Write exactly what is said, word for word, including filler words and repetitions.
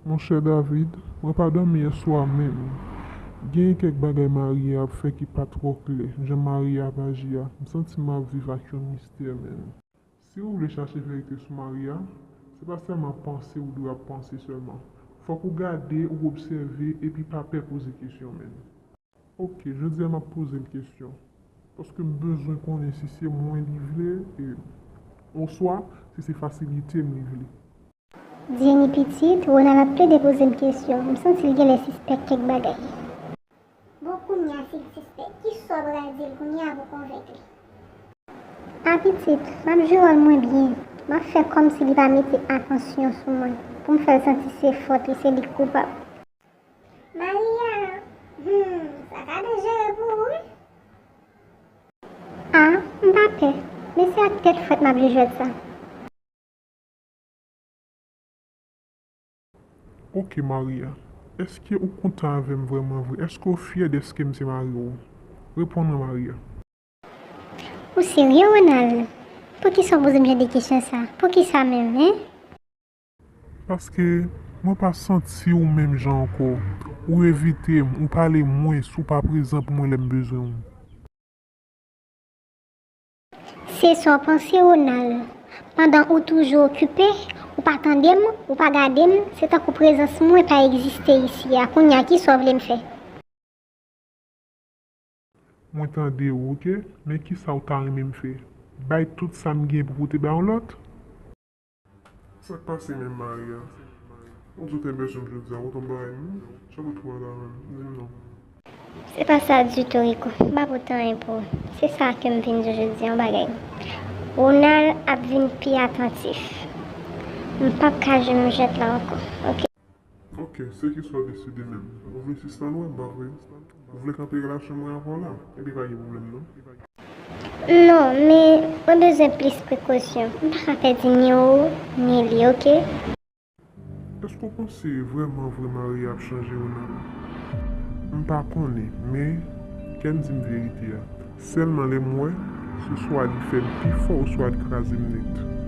Monchè David, mwen pa dòmi yèswa menm. Genyen kèk bagay Maria ap fè ki pa twò klè, jan Maria ap aji a, m santi m ap viv ak yon mistè menm. Si ou vle chache verite sou Maria, se pa sèlman panse ou dwe ap panse sèlman. Fòk ou gade, ou obsève, epi pa pè poze kesyon menm. Ok, jodi a m ap poze l kesyon. Paske m bezwen konnen si se mwen li vle, e, oswa si se fasilite m li vle. Jenny pitit, Ronald ap plede poze m kesyon. M santi l genlè sispèk kèk bagay. Bon, kounye a, si l sispèk, kisa w pral di l kounye a pou konvenk li? A pitit, m ap jwe wòl mwen byen. M ap fè kòmsi li pa mete atansyon sou mwen, pou m fè l santi se fòt li, se li k koupab. Maria, hmm, sa ka danjere pou ou, wi. A, m pa pè, men se ak tèt frèt m ap jwe jwèt sa. Ok, Maria, èske ou kontan avè m vrèman vre? Èske w fyè dèske m se mari w? Reponn mwen, Maria. Ou serye, Ronald? Poukisa w poze m jan de kesyon sa? Poukisa menm, en? Paske mwen pa santi w menm jan ankò. Ou evite m, ou pale mwens, ou pa prezan pou mwen lè m bezwen w. Se sa w panse, Ronald? Pandan ou toujou okipe, ou pa tande m, ou pa gade m, se tankou prezans mwen pa egziste isi a. Kounye a, kisa w vle m fè? Mwen tande w, ok? Men kisa w ta renmen m fè? Bay tout sa m gen pou pote bay yon lòt? Sa k pase menm, Maria? Ou di w te bezwen m jodi a, ou tonbe bay m? Jan ou twò la menm, di m non. Se pa sa ditou, Rico. M pa pote anyen pou ou. Se sa ke m vin di w jodi a, yon bagay. Ronald ap vin pi atantif. M p ap ka jwe menm jwèt la ankò, ok? Ok, se kisa w deside menm. Ou vle sispann wè m, pa vre? Ou vle kanpe relasyon mwen avè w la? Ebyen pa gen pwoblèm non. Non, men mwen bezwen plis prekosyon. M pa ka pèdi ni ou, ni li, ok? Èske w panse vrèman vre Maria ap chanje Ronald? M pa konnen, men kè m di m verite a. Sèlman lè m wè, se swa li fè m pi fò oswa li kraze m nèt.